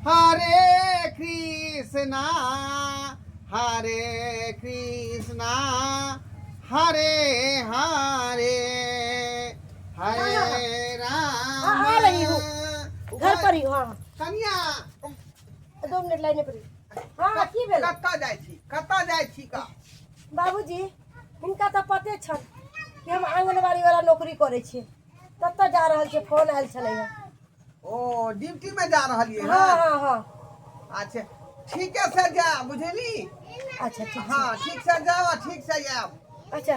हरे कृष्णा हरे कृष्णा हरे हरे हरे राम हाँ, आ रही हूँ। घर पर ही हूँ, हाँ। कनिया 2 मिनट लाइने पर ही। हाँ, की भेल? कतऽ जाइ छी, कतऽ जाइ छी का? बाबूजी, हिनका तऽ पते छल कि हम आंगनबाड़ी वाला नौकरी करै छियै, कतऽ जा रहल छियै, फोन आयल छलै हँ। ओ ड्यूटी में जा रहलियै? हाँ। हाँ। अच्छा, ठीके से जा, बुझली? अच्छा, ठीक छै। हाँ, ठीक से जाओ आ ठीक से आयब। अच्छा।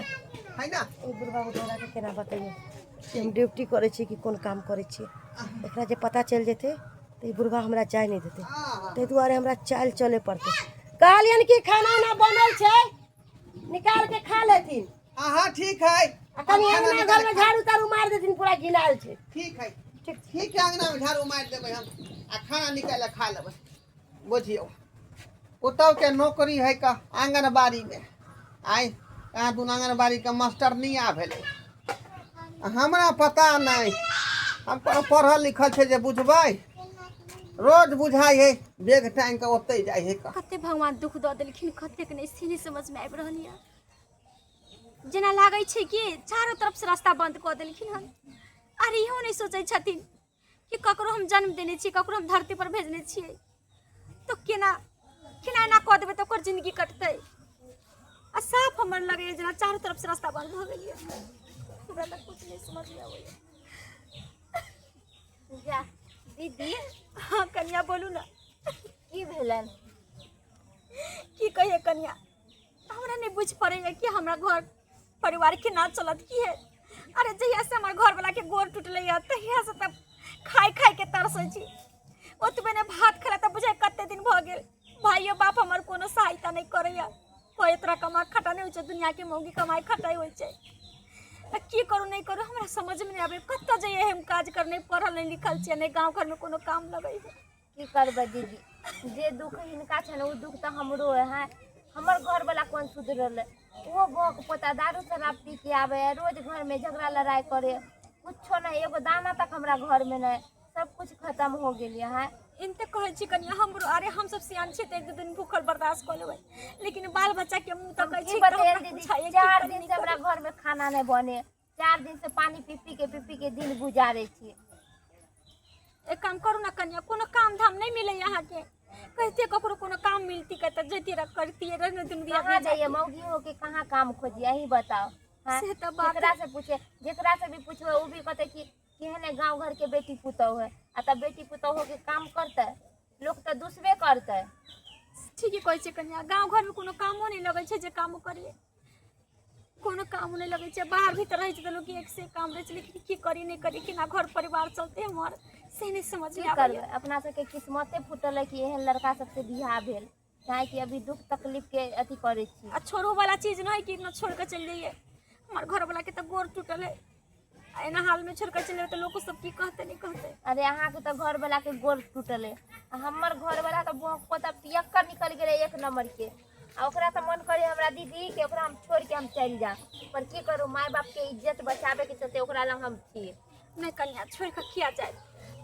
है ना? ई बुढ़बा बुढ़बा के केना बतैयै कि हम ड्यूटी करै छियै कि कोन काम करै छियै? एकरा जे पता चलि जेतै तऽ ई बुढ़बा हमरा जाय नहि देतै। ताहि दुआरे हमरा चालि चले पड़तै। कहलियनि कि खाना उना बनल छै, निकाल के खा लेथिन। हाँ हाँ, ठीक है। आ कनि हम खाना अंगना निकाल घरमे झाड़ू ताड़ू मारि देथिन, पूरा घिनायल छै। ठीक है। ठीक। ठीक है, अंगना में झाड़ू मारि देबै हम आ खाना निकालि खा लेबै। बुझियौ, पुतहु के नौकरी है का आंगनबाड़ी में। आइ कहाँ दुनू आंगनबाड़ी के मास्टरनी आ भेलै। आ हमरा पता नहि, हम कोनो पढ़ल लिखल छै जे बुझबै? रोज बुझाइ है बैग टाँगि कऽ ओतहि जाइ है का। कते भगवान दुख दऽ देलखिन, कतेक नहि, से नहि समझमे आबि रहल यऽ। जेना लागै छै कि चारो तरफ से रास्ता बंद कऽ देलखिन हन। आर इहो नहि सोचै छथिन कि ककरो हम जन्म देने छियै, ककरो हम धरती पर भेजने छियै, तऽ केना केना एना कऽ देबै तऽ ओकर जिंदगी कटतै? आ साफ हमर लगैए जेना चारो तरफ से रास्ता बंद भऽ गेल यऽ। हमरा तऽ कुछ नहि समझमे अबैए। जा दीदी। हाँ कनिया, बोलू ने। की भेलनि? की कहिए कनिया, हमरा नहि बुझि पड़ैए कि हमरा घर परिवार केना चलत की है। अरे, जहिया से हमर घरवाला के गोर टूटलै तहिया से तऽ खाय खाय के तरसै छी। ओतबे ने भात खेला तऽ बुझाइ कते दिन भऽ गेल। भाइयो बाप हमर कोनो सहायता नहि करैया। कोई तोरा कमा खटा नहि होइ छै, दुनियाके मौगी कमाइ खटाइ होइ छै। तऽ की करू, नहि करू, हमरा समझमे नहि आबै। कतऽ जइयै हम काज करने? पढ़ल नहि लिखल छियै, नहि गाँव घरमे कोनो काम लगै है। की करबै दीदी, जे दुख हिनका छनि ओ दुख तऽ हमरो है। हैं, हमर घरवला कोन सुधरल है? ओहो बक पोता दारू शराब पी के आबै है, रोज घरमे झगड़ा लड़ाइ करे। कुछो नहि, एगो दाना तक हमरा घरमे नहि, सब कुछ खत्म हो गेल है। इन तऽ कहै छी कनिया हमरो। अरे, हमसब सियान छियै तऽ एक दू दिन भूखल बर्दाश्त कऽ लेबै, लेकिन बाल बच्चाके मुँह तकै की छी तऽ बतैयै हमरा दीदी, बुझाइए की 4 करी, दिन नहि से हमरा करी। घरमे खाना नहि बने, 4 दिन से पानी पी पी के, पी पी के दिन गुजारे छी। एक काम करू ने कनिया, कोनो काम धाम नहि मिलैए अहाँके? कहितियै ककरो कोनो काम मिलती तऽ जैतियै रह, करतियै रह ने दुनू कहाँ दियादनी। जाइए? मौगी हो के कहाँ काम खोजिए, अहीं बताओ, हाँ? से तऽ बात जेकरा से पूछे, जेकरा से भी पूछबै, ओ भी कहते कि केहन गाँव घर के बेटी पुतोह है। आ तब बेटी पुतोह हो के काम करतै? लोक तऽ दुसबे करतै। ठीके कहै छै कनिया, गाँव घरमे कोनो कामो नहि लगै छै जे कामो करियै। कोनो काम नहि लगै छै। बाहर भीतर रहै छै तऽ लोक एक से एक काम रहै छै, लेकिन की करी, नहि करी, केना घर परिवार चलतै हमर, से नहि समझमे की आबैए। करबै, अपना सबके किस्मते फूटल है कि एहन लड़का सबसे बियाह भेल, काहे अभी दुख तकलीफ के अथी करै छी। आ छोड़ो वाला चीज नहि कि इतना छोड़ कऽ चलि जइयै। हमर घरवाला के तऽ गोर टूटल है, आ एना हालमे छोड़ कऽ चलि जेबै तऽ लोको सब की कहतै, नहि कहतै? अरे, अहाँके तऽ घरवला के गोर टूटल है, आ हमर घरवला तऽ भोक पोता पियक्कर निकल गेलै एक नंबर के। आ ओकरा तऽ मन करे हमरा दीदी के ओकरा हम छोड़ के हम चलि जा, पर की करू, माय बाप के इज्जत बचाबे के चलते ओकरा लग हम छी। नहि कनिया, छोड़ि कऽ किया जायब?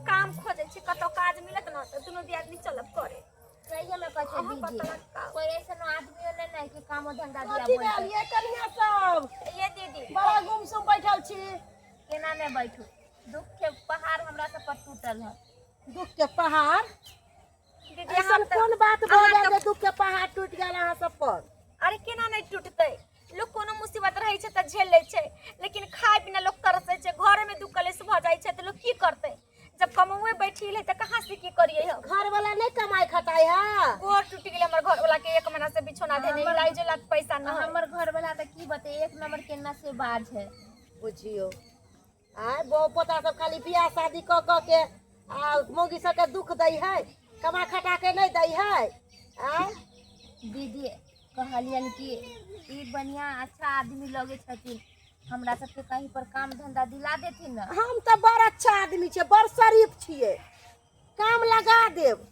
काम खोजै छी, कतौ काज मिलत ने तऽ दुनू दियादनी चलब करे। सही में कहै छै अहाँ दीदी, बतला का? कोई ऐसन आदमी होले नहीं कि कामो धंधा दिया। कथी भेल ये कनिया सब? ये दीदी। बड़ा गुमसुम बैठल छी। केना नहीं बैठू, दुख के पहाड़ हमरा सब पर टूटल है। दुख के पहाड़? दीदी, ऐसन अहाँ तऽ- कोन बात भऽ अहाँ गेल तऽ- जे दुख के पहाड़ टूटि गेल अहाँ सब पर? अरे, केना नहि टूटतै? लोक कोनो मुसीबत रहै छै तऽ झेल लै छै, लेकिन खाय बिना लोक तरसै छै, घरमे दुख कलेश भऽ जाइ छै तऽ लोक की करतै? जब कमौए बैठिल है तऽ कहाँ से की करियै हम? घर वाला नहीं कमाई खटाई है? गोर टूटि गेलै हमर घरवाला के, एक महीना से बिछौना धेने, इलाज लाख पैसा न है। हमर घरवला तऽ की बते, एक नंबर के नशेबाज है। बुझियौ, आय बहु पोता सब खाली बियाह शादी कऽ कऽ के आ मौगी सबके दुख दै है, कमा खटा के नहीं दै है, आय। दीदी, कहलियन कि ई बढ़िया अच्छा आदमी लगे छथिन, हमरा सबके कहीं पर काम धंधा दिला देथिन ने। हम तऽ बड़ अच्छा आदमी छियै, बड़ शरीफ छियै, काम लगा देब,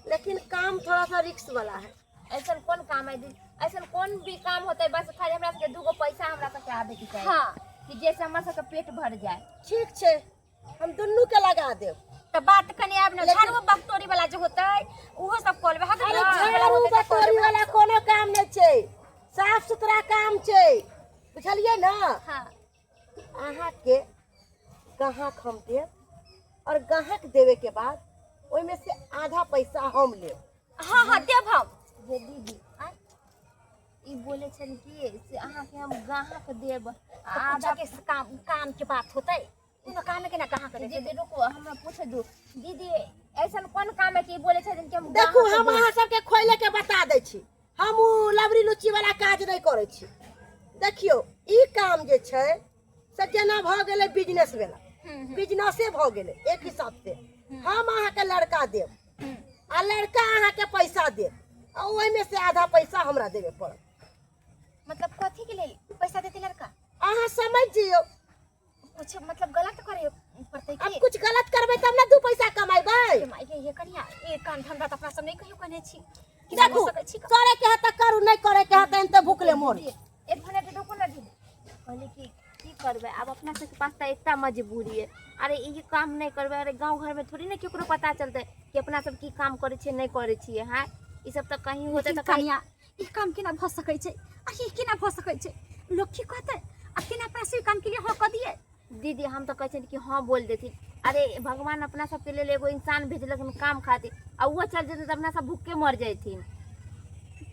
लेकिन काम थोड़ा सा रिक्स वाला है। ऐसन कोन काम है दीदी? ऐसन कोन भी काम होते, बस खाली हमरा सबके दूगो पैसा हमरा सबके आबे के चाही कि जैसे हमर सबके पेट भर जाए। ठीक छै, हम दुनू के लगा देब। तऽ बात कनि आब ने झाड़ू बकटोरी वाला जे होतै ओहो सब कऽ लेबै। अरे झाड़ू बटोरी वाला कोनो काम नहि छै, साफ सुथरा काम छै, बुझलियै ने? हाँ। अहाँके ग्राहक हम देब और ग्राहक देवे के बाद ओहिमे से आधा पैसा हम लेब। हाँ हाँ देब हम। जे दीदी आँय, ई बोले छन कि से अहाँके हम ग्राहक देब आ आधा आधा के काम काम के बात होतै, कोनो काम के ना कहाँ करे। दीदी रुको, हमरा पूछ दू दीदी, ऐसन कोन काम है कि ई बोले छथिन कि हम देखू, ग्राहक हम देब? अहाँ सबके खोले के बता दै छी, हम उ लबरी लुच्ची वाला काज नहि करै छी। देखियौ, ई काम जे छै से जेना भऽ गेलै बिजनेस वाला, बिजनेसे भऽ गेलै एक हिसाब से। हम अहाँके लड़का देब आ लड़का अहाँके पैसा देब आ ओहिमे से आधा पैसा हमरा देबे पड़त। मतलब कथी के लेल पैसा देते लड़का? अहाँ समझ जइयौ। कुछ मतलब गलत करे पड़तै अब की? कुछ गलत करबै तब ने दू पैसा कमेबै। ये माय ये, ये कनिया, ये काम धंधा तऽ अपना सब नहीं कहियो कने छी कि देखू, सकै छी। करे के है तऽ करू, नहि करे के है तऽ भूखले मरू। दीदी, एक मिनट रुको ना दीदी। कहली कि की करबै आब, अपना सबके पास तऽ एकटा मजबूरी है। अरे ई काम नहि करबै, अरे गाँव घरमे थोड़ी ने केकरो पता चलतै कि अपना सब की काम करै छियै नहि करै छियै। हाँ, ई सब तऽ कहीं होतै लेकिन तऽ कहीं। कनिया, ई काम केना भऽ सकै छै आ ई केना भऽ सकै छै? लोक की कहतै आ केना अपना से ई काम के लिए हाँ कऽ दियै? दीदी, हम तऽ कहै छियनि कि हाँ बोल देथिन। अरे भगवान अपना सबके लेल एगो इंसान भेजलक हन काम खातिर, आ ओहो चल जेतै तऽ अपना सब भूखे मर जैथिन।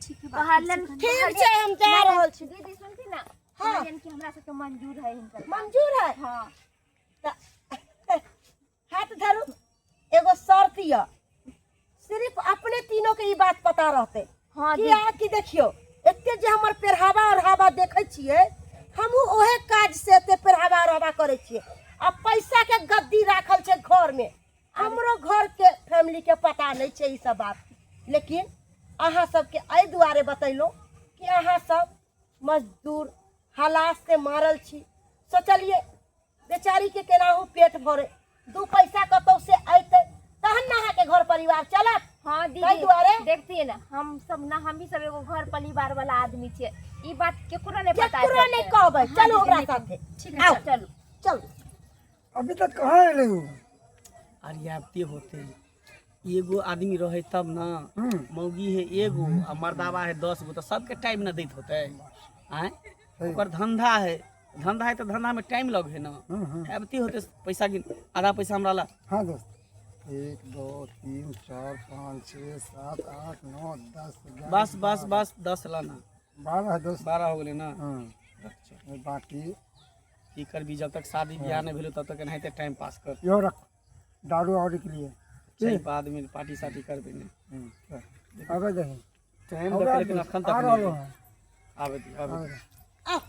ठीक है, बात कहलन। ठीक छै, हम जा रहल छी। दीदी सुनती ना? हाँ। कहलियनि कि हमरा सबके मंजूर है हिनकर काम। मंजूर है? हाँ। तऽ हाथ धरू, एगो शर्त यऽ, सिर्फ अपने तीनों के ई बात पता रहते। हाँ। किया कि देखियो, एते जे हमर पेरहावा ओढ़ावा देखै छियै, हमहूँ ओहे काज से एते पेरहावा ओढ़ावा करै छियै आ पैसा के गद्दी राखल छै घर में। हमरो घर के फैमिली के पता नहीं छै ई सब बात, लेकिन अहाँ सबके एहि दुआरे बतैलहुँ कि अहाँ सब मजदूर हालात से मारल छी। सोचलिए बेचारी के केनाहू पेट भरे, दू पैसा कतौ से अयतै तहन ने अहाँके घर परिवार चलत। हाँ ताहि दीदी, दुआरे देखतियै ने, हम सब ना, हम ही सब एगो घर परिवार वाला आदमी छियै, ई बात केकरो नहि पता केकरो नहि चलतै। कहबै। चलू हमरा साथे। ठीक है। आउ। चलू। चलू। अभी तक कहाँ एलै उ? अरे आबते होते, एगो आदमी रहे तब ना। मौगी है एगो आ मर्दावा है 10 गो, तो सबके टाइम ना दैत होते। आँय, ओकर धंधा है, धंधा है तो धंधा में टाइम लगे है ना। आबते होते, पैसा गिन, आधा पैसा हमरा ला। हाँ दोस्त, 1 2 3 4 5 6 7 8 9 10 11। बस बस बस, 10 लाना। 12 दोस्त। 12 हो गेलै ना? हाँ, बाकी की करबी, जब तक शादी बियाह नहीं भेलो तब तक एनाहिते टाइम पास कर। यो रख, दारू और के लिए। छै बाद में पार्टी सार्टी करबे ने। आबे दही। टाइम देख, लेकिन अखन तक आ नहीं रहलो है। आबे दी, आबे दी। आउ।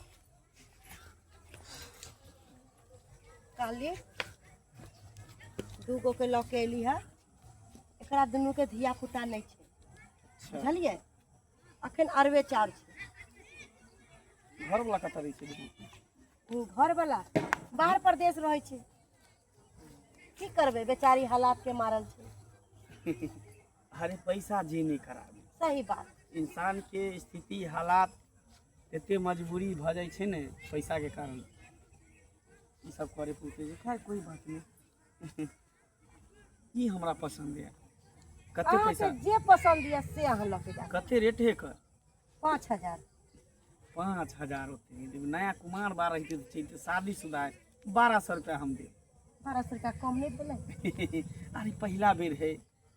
कहली दू गो के लऽ के एली है, एकरा दुनू के धिया पुता नहि छै, बुझलियै? अखन अरवे चाउर छै। घर वाला कतऽ रहै छै दीदी? ओ घरवला बाहर प्रदेश रहै छै। की करबै, बेचारी हालात के मारल छै। अरे पैसा जे नहि कराबे। सही बात। इंसान के स्थिति हालात एते मजबूरी भऽ जाइ छै ने पैसा के कारण, ई सब करे पड़तै छै। खैर, कोई बात नहि, ई हमरा पसंद है। कते पैसा? अहाँके जे पसन्द यऽ से अहाँ लऽ के जाउ। कते रेट है एकर? 5000। 5000 ओते नहि देब। नया कुमार बार रहिते तऽ चलते, शादीशुदा है, 1200 रुपया हम देब। 1200 रुपया कम नहि भेलै? अरे पहिला बेर है,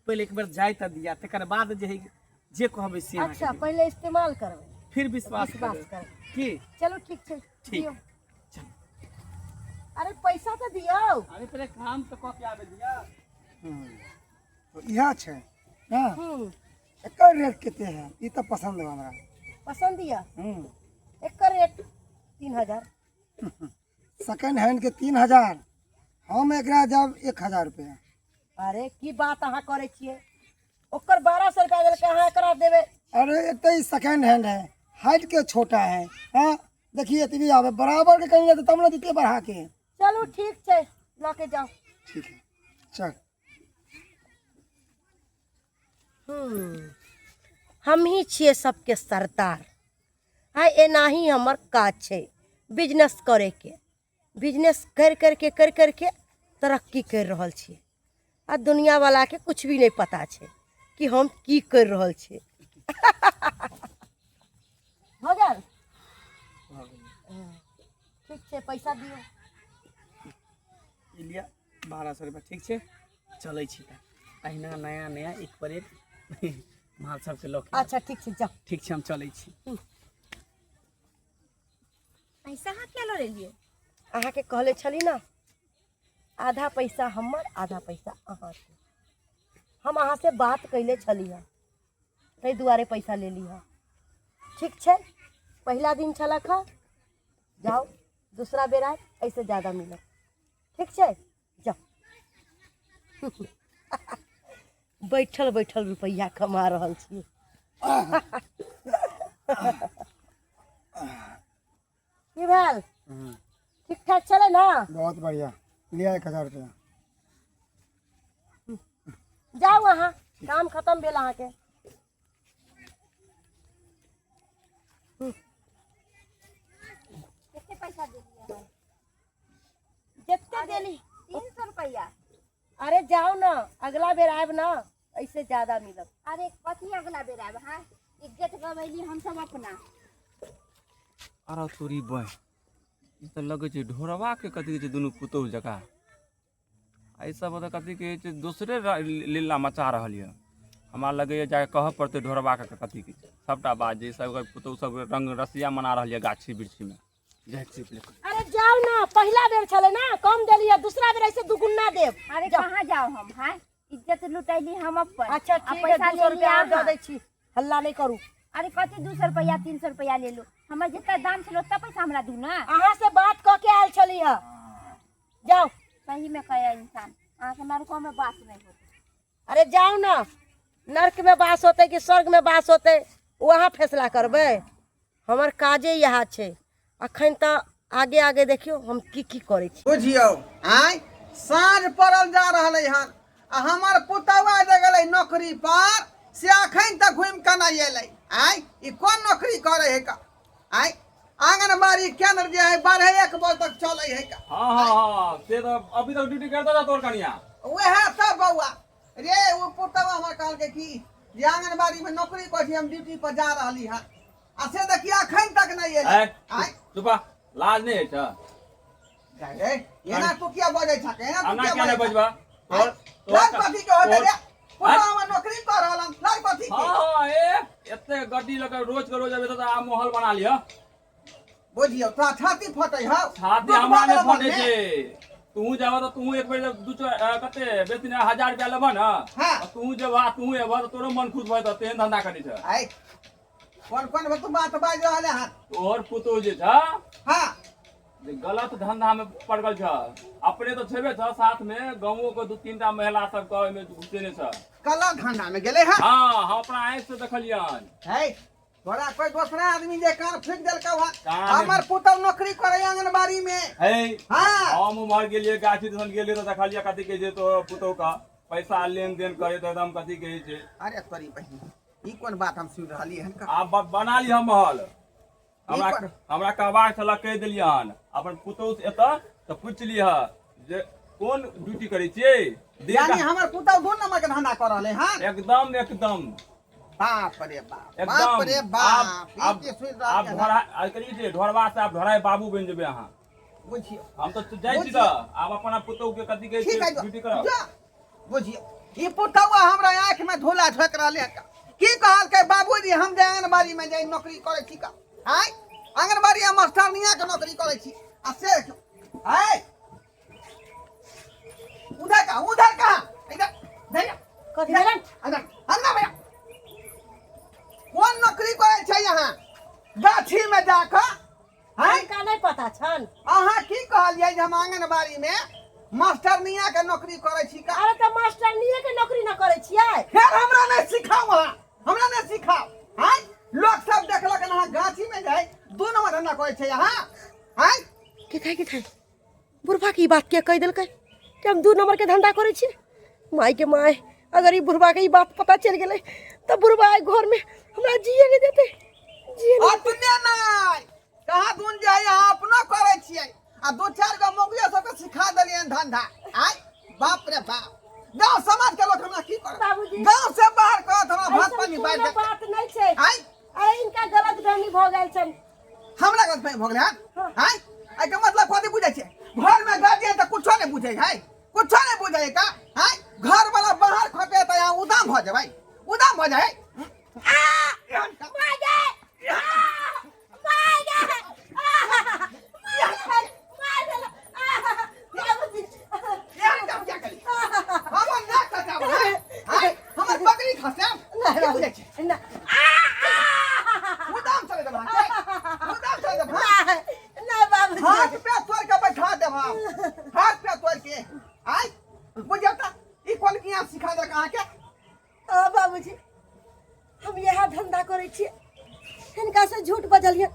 पहिले एक बेर जाय तऽ दिया, तकर बाद जे है जे कहबै से अहाँके अच्छा देब। पहिले इस्तेमाल करबै। फिर विश्वास विश्वास करबै। करबै। की? चलू, ठीक छै। ठीक। दियौ। चल। अरे पैसा तऽ दियौ। अरे पहिले काम तऽ कऽ के आबे दिया। तो इएह छै ने? एकर रेट कते है? ई तऽ पसंद है हमरा। पसन्द यऽ? एकर रेट 3000। सेकेंड हैंड के 3000? हम एकरा जब 1000 रुपया। अरे की बात अहाँ करै छियै? ओकर 1200 रुपया देलकै, अहाँ एकरा देबै? अरे एक तो ई सेकेंड हैंड है, हाइट के छोटा है। हाँ, देखिए, एतबी आवे बराबर के कहीं रहते तब ना देते बढ़ा के। चलू, ठीक छै, लऽ के जाउ। ठीक है, चल। हमही छियै सबके सरदार। आइ एनाही हमर काज छै बिजनेस करैके। बिजनेस करि करिके करि करिके तरक्की करि रहल छियै। आ दुनिआँवलाके किछु भी नहि पता छै कि हम की करि रहल छियै। भऽ गेल? ठीक छै, पैसा दियौ। ई लिअ 1200 रुपया। ठीक छै, चलै छी तऽ अहिना नया नया एक पर एक माल सबके लऽ के। अच्छा ठीक छै, जाउ। ठीक छै, हम चलै छी। पैसा अहाँ किया लऽ लेलियै? अहाँके कहले छली ने, आधा पैसा हमर, आधा पैसा अहाँके। हम अहाँसँ बात कैले छली हँ, ताहि दुआरे पैसा लेली हँ। ठीक छै, पहिला दिन छलक हँ, जाउ, दूसरा बेर आयब, एहिसँ ज्यादा मिलत। ठीक छै, जाउ। बैठल बैठल रुपैआ कमा रहल छी। की भेल? ठीक ठाक छलै ने? बहुत बढ़िया। लिया 1000 रुपया। जाउ अहाँ, काम खतम भेल अहाँके। कते पैसा देलियै अहाँ? जते देली। 300 रुपया। अरे जाउ ने, अगला बेर आयब ने, ऐसे ज्यादा मिलत। अरे कथी अगला बेर आयब? हाँ, इज्जत गवैली हमसब अपना। अरे तोरी बह, ई तऽ लगै छै ढोरबाके कथी कहै छै दुनू पुतोहु जकाँ। एहि सब तऽ कथी कहै छै दोसरे लीला मचा रहल यऽ। हमरा लगैए जाके कहऽ पड़तै ढोरबाके कथी कहै छै सबटा बात, जे सब पुतोहु सब रंग रसिया मना रहल यऽ गाछी वृक्षीमे। जाइ छी पहिले। अरे जाउ ने, पहिला बेर छलै ने, कम देलियै, दूसरा बेर ऐसे दुगुना देब। अरे जाउ। कहाँ जाउ हम? हाँ, इज्जत लुटैली हम अपन। अच्छा आ ठीक है, पैसा 200 लेली रुपया और दऽ अहाँ। दै छी, हल्ला नहि करू। अरे कथी 200 रुपया 300 रुपया ले लू? हमर जितना दाम छल ओतना पैसा हमरा दू ना। अहाँ से बात कऽ के आयल छली हँ, जाउ। सही में कहे इंसान, अहाँके नरको में बास नहीं होते। अरे जाउ ने, नर्क में बास होतै कि स्वर्ग में बास होतै ओ अहाँ फैसला करबै। हमर काजे इएह छै। अखन तऽ आगे आगे देखियौ हम की की करै छी। बुझियौ, आँय, साँझ पड़ल जा रहलै हन आ हमर पुतौआ जे गेलै नौकरी पर से अखन तक घुमि कऽ नहि एलै। आँय, ई कोन नौकरी करै है का? आँय, आंगनबाड़ी केंद्र जे है 12-1 बजे तक चलै है का? हाँ हाँ हाँ, से तऽ अभी तक ड्यूटी करता था तोर कनिया। वएह सब बौआ रे, ओ पुतौआ हमर कहलकै कि जे आंगनबाड़ी में नौकरी करै छी, हम ड्यूटी पर जा रहली हन, आ से देखिए अखन तक नहि एलै। ए, आँय, चुपा, लाज नहि होइ छ? रे, एना तू किया बजै छह? एना तू आना किया किया नहि बजै छह? बजबा? तोर लाज कथी के होतै रे? पुतौआ आँय? हमर नौकरी कऽ रहल हन, लाज कथी के? हाँ हाँ, ए एते गड्डी लऽ कऽ रोज के रोज अबे तऽ आब माहौल बना लिअ। बुझियौ, तोरा छाती फटै हौ? छाती दुख हमरा भऽ नहि गेलौ फटै मनमे? छै। तू जाबह तऽ तू एक बेर दू कते बेसी नहि 1000 रुपया लेबह ने। हाँ। आ तू जेबह, तू एबह तऽ तोरो मन खुश भऽ जेतौ, तेहन धंधा करै छ। आइ कोन कोन तू बात बाजि रहल हन? तोहर पुतोह जे छ हाँ, जे गलत धंधा में पड़ल छ, अपने तऽ छेबे छ, साथ में गाँवो के 2-3 टा महिला सबके ओहिमे घुसेने छ। कला धंधा में गेलै हन? हाँ, हम अपना आँखि से देखलियन। है, तोरा कोई दोसरा आदमी जे कान फूकि देलकौ हन? कान- हमर पुतौ नौकरी करे आंगनबाड़ी में। है। हाँ। हम उम्हर गेलियै, गाछी दिसन गेलियै तऽ देखलियै कथी कहै छै तोहर पुतोह के पैसा लेन देन करे तऽ एकदम कथी कहै छै। अरे तोरी बहिन, ई कोन बात हम सुनि रहलियै हन? आब बना लिह महल। हमरा पर- हमरा कहबाक छल, कहि देलियै हन। अपन पुतोह से एतऽ तऽ पूछि लिह जे कोन ड्यूटी करै छियै दिन यानी का- हमर पुतौ 2 नंबर के धंधा कऽ रहलै हन? एकदम एकदम। बाप रे बाप, एकदम। बाप रे बाप, आब ई आब की सुनि आब रहलियै हन? ढोरा आ करी छै, ढोरबा से आब ढोराइ बाबू बनि जेबै अहाँ। बुझियौ, हम तऽ जाइ छी बुझियौ। तऽ आब अपन पुतोह के कथी कहै ठीक छै है, जो, ड्यूटी करब। जा। बुझियौ, ई पुतौआ हमरा आँखि में धूला झोंकि रहलै हन। की कहलकै बाबूजी, हम जे आंगनबाड़ी में जे नौकरी करै छी का? आँय, आंगनबाड़ी हम मास्टरनिया के नौकरी करै छी, आ से आँय उधर का उधर कहाँ, इधर धैर्य। कथी भेलन? इधर अंगना भैया, कोन नौकरी करै छै यहाँ गाछी में जाकऽ? आँय, हुनका नहि पता छनि। अहाँ की कहलियै जे हम आंगनबाड़ी में मास्टरनिया के नौकरी करै छी का? अरे तऽ मास्टरनिये के नौकरी न करै छियै। फेर हमरा नहि सिखाउ अहाँ, हमरा नहि सिखाउ। आँय, लोक सब देखलक हन अहाँ गाछी में जाइ 2 नंबर धंधा करै छै अहाँ। आँय, के थाई बुढ़बा के ई बात के कहि देलकै कि हम 2 नंबर के धंधा करै छियै? माय के my, अगर ई बुढ़बा के ई बात पता चलि गेलै तऽ बुढ़बा एहि घर में हमरा जिए नहि देतै, जिए नहि। अपने नहि कहाँ दून जे है अहाँ अपनो करै छियै आ 2-4 गो मौगियो सबके सिखा देलियनि धंधा। आँय, बाप रे बाप, गांव समाज के लोग हमरा की करत? बाबूजी। गांव से बाहर करत हमरा भात ऐसन पानी कोनो बांटि देत। बात नहीं छै। आय। अरे इनका गलत फहमी भऽ गेल छनि। हमरा गलत फहमी भऽ गेलै हन? आय, एहिके मतलब कथी बुझै छियै? घरमे गार्जियन तऽ कुछो नहि बुझै है, कुछो नहि बुझै है का? आय, घर वाला बाहर खटे तऽ यहाँ उदाम भऽ जेबै, उदाम भऽ जाइ। एहन काम किया केली? हमर नाक कटाब है? आय, हमर बकरी खसाब? की बुझै छियै? उदाम चले देब अहाँके, उदाम चले देब। हाँ, हाथ पे तोड़ के बैठा देब हम, हाथ पे तोड़ के। आय, बुझियौ तऽ ई कोन ज्ञान सिखा देलक अहाँके? हाँ बाबूजी, हम इएह धंधा करै छियै। हिनकासँ झूठ बजलियै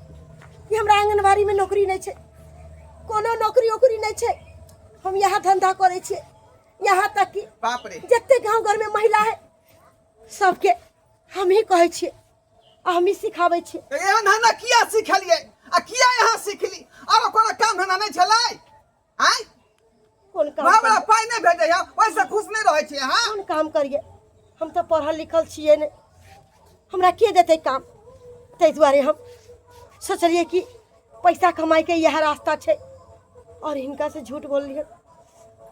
कि हमरा आङ्गनबाड़ीमे नौकरी नहि छै, कोनो नौकरी ओकरी नहि छै, हम इएह धंधा करै छियै। यहाँ तक कि बाप रे, जते गाँव घरमे महिला है सबके हमही कहै छियै आ हमही सिखाबै छियै। तऽ एहन धंधा किया सिखलियै आ किया यहाँ सिखली? आरो कोनो काम धंधा नहि छलै? आय, कोन काम घरवला करियै? पाइ नहि भेजै है, ओहिसँ खुश नहि रहै छियै अहाँ? कोन काम करियै? हम तऽ पढ़ल लिखल छियै नहि, हमरा के देतै काम? ताहि दुआरे हम सोचलियै कि पैसा कमाइके इएह रास्ता छै आओर हिनकासँ झूठ बोललियै।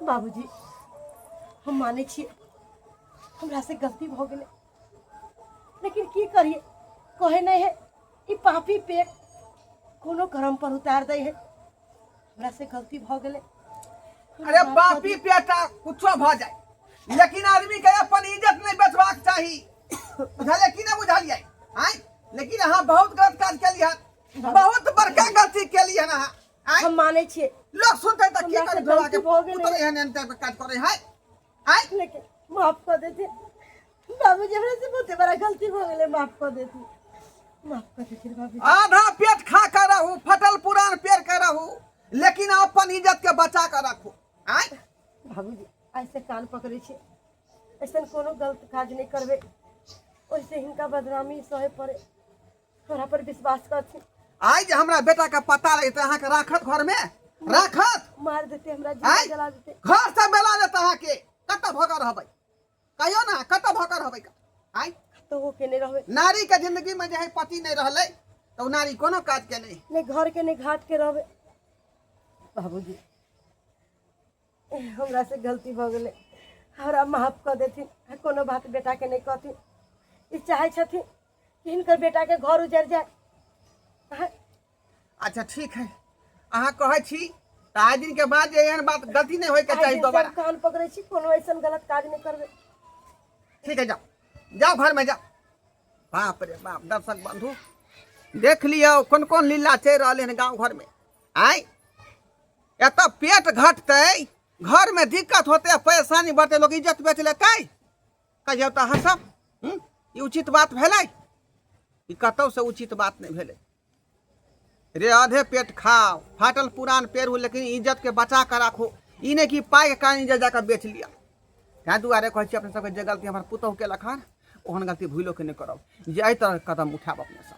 बाबूजी, हम मानै छियै हमरासँ गलती भऽ गेलै, लेकिन की करियै, कहै नहि है ई पापी पेट कोनो कर्म पर उतार दै है। हमरासँ गलती भऽ गेलै। अरे पापी पेटा कुछो भऽ जाय, लेकिन आदमी के अपन इज्जत नहीं बेचबाक चाही, बुझलियै कि नहि बुझलियै? आँय, लेकिन अहाँ बहुत गलत काज केलियै हन, बहुत बड़का गलती केलियै हन अहाँ। आँय, हम मानै छियै। लोग सुनते तऽ की हमरासँ करी? ढोला के गलती भऽ गेलै। पुतोह एहन एहन टाइप के काज करै है। आँय, लेकिन माफ कऽ देथिन बाबूजी, हमरा से बहुते बड़ा गलती भऽ गेलै, माफ कऽ देथिन, माफ कऽ देथिन बाबूजी। आधा पेट खा कर रहू, फटल पुरान पेड़ के रहू, लेकिन अपन इज्जत के बचा कर रखू। आँय बाबूजी, आइ से कान पकड़ै छी, ऐसन कोनो गलत काज नहि करबै, ओहिसे हिनका बदनामी सहे पड़े। हमरा पर विश्वास करथिन। आइ जे हमरा बेटा के पता लगतै, अहाँके राखत घर में? राखत? मार देते हमरा, जिंदा आँय? जला देते, घर से बेला देत अहाँके। कतऽ भऽ कऽ रहबै कहियौ ने, कतऽ भऽ कऽ रहबै? आँय, तो वो के नहि रहबै। नारी के जिंदगी में जे है पति नहीं रहलै तऽ ओ नारी कोनो काज के नहीं, नहि घर के नहि घाट के रहबै। बाबूजी, हमरा से गलती भऽ गेलै, हमरा माफ कऽ देथिन आ कोनो बात बेटाके नहि कहथिन। ई चाहै छथिन कि हिनकर बेटाके घर उजड़ि जाय। आँय? अच्छा ठीक है, अहाँ कहै छी तऽ आइ दिन के बाद जे एहन बात गलती नहीं होय के आइ चाही दिनसँ दोबारा। हम कान पकड़ै छी, कोनो ऐसन गलत काज नहि करबै। ठीक है, जाओ जाओ, घर में जाओ। बाप रे बाप, दर्शक बंधु देख लियौ कोन कोन लीला चलि रहलै हन गाँव घरमे। आँय, एतऽ पेट घटतै, घरमे दिक्कत होतै, परेशानी बढ़तै, लोक इज्जत बेच लेतै? कहियौ तऽ अहाँ सब, ई उचित बात भेलै? ई कतहुसँ उचित बात नहि भेलै रे। आधे पेट खाओ, फाटल पुरान पेरू, लेकिन इज्जतके बचा कऽ राखू। ई नहि कि पाइके कारण इज्जत जाकऽ बेच लिअ। ताहि दुआरे कहै छी अपने सबके, जे गलती हमर पुतोहु केलक हन ओहन गलती भूलो के नहि करब जे एहि तरहके कदम उठायब अपने सब।